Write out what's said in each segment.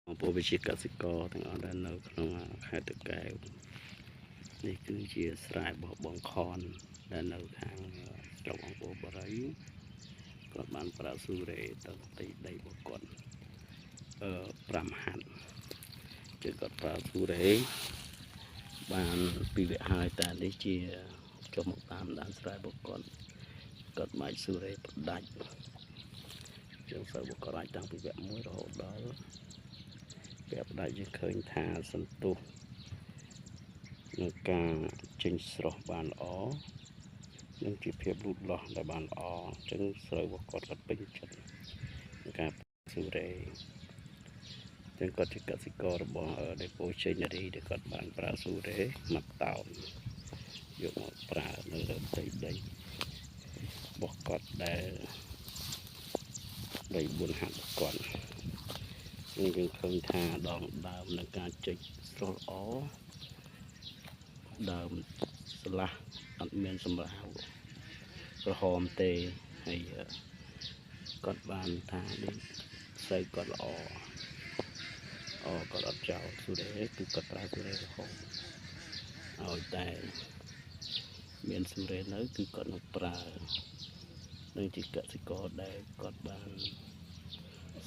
បងប្អូនវិជាកសិករទាំងអស់ដែលនៅក្នុងខេត្តតាកែវនេះគឺជាស្រែរបស់បងខនដែលនៅខាងស្រុកអង្គរបុរីគាត់បានប្រើស៊ូរ៉េទៅផ្ទៃដីរបស់គាត់5ហាត់ជាគាត់ប្រើស៊ូរ៉េបានពីវគ្គហើយតែនេះជាចុះមកតាមដានស្រែរបស់គាត់គាត់មកស៊ូរ៉េផ្ដាច់ជាងស្រូវរបស់គាត់អាចតាំងពីវគ្គ1រហូតដល់វគ្គផ្ដាច់យើងឃើញថាសន្ទុះនឹងការចេញស្រស់បានល្អនិងជាភាពលូតលាស់ដែលបានល្អអញ្ចឹងស្រូវរបស់គាត់គាត់ពេញចិត្តនឹងការស៊ូរ៉េចឹងគាត់ជាកសិកររបស់ដេប៉ូជេនារីដែលគាត់បានប្រើស៊ូរ៉េមួយតោនយកមកប្រើនៅលើផ្ទៃដីរបស់គាត់ដែលដី4ហាត់របស់គាត់នេះយើងឃើញថាដងដើមនឹងការចេញស្រស់ល្អដើមស្លាស់អត់មានសម្រាវក្រហមទេហើយគាត់បានថានេះស្រូវគាត់ល្អអូគាត់អត់ចោលស៊ូរ៉េគឺគាត់ប្រើស៊ូរ៉េរហូតឲ្យតែមានស៊ូរ៉េនៅគឺគាត់នឹងប្រើនឹងជាកសិករដែលគាត់បាន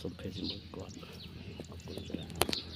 សម្ភាសជាមួយគាត់អរគុណច្រើន។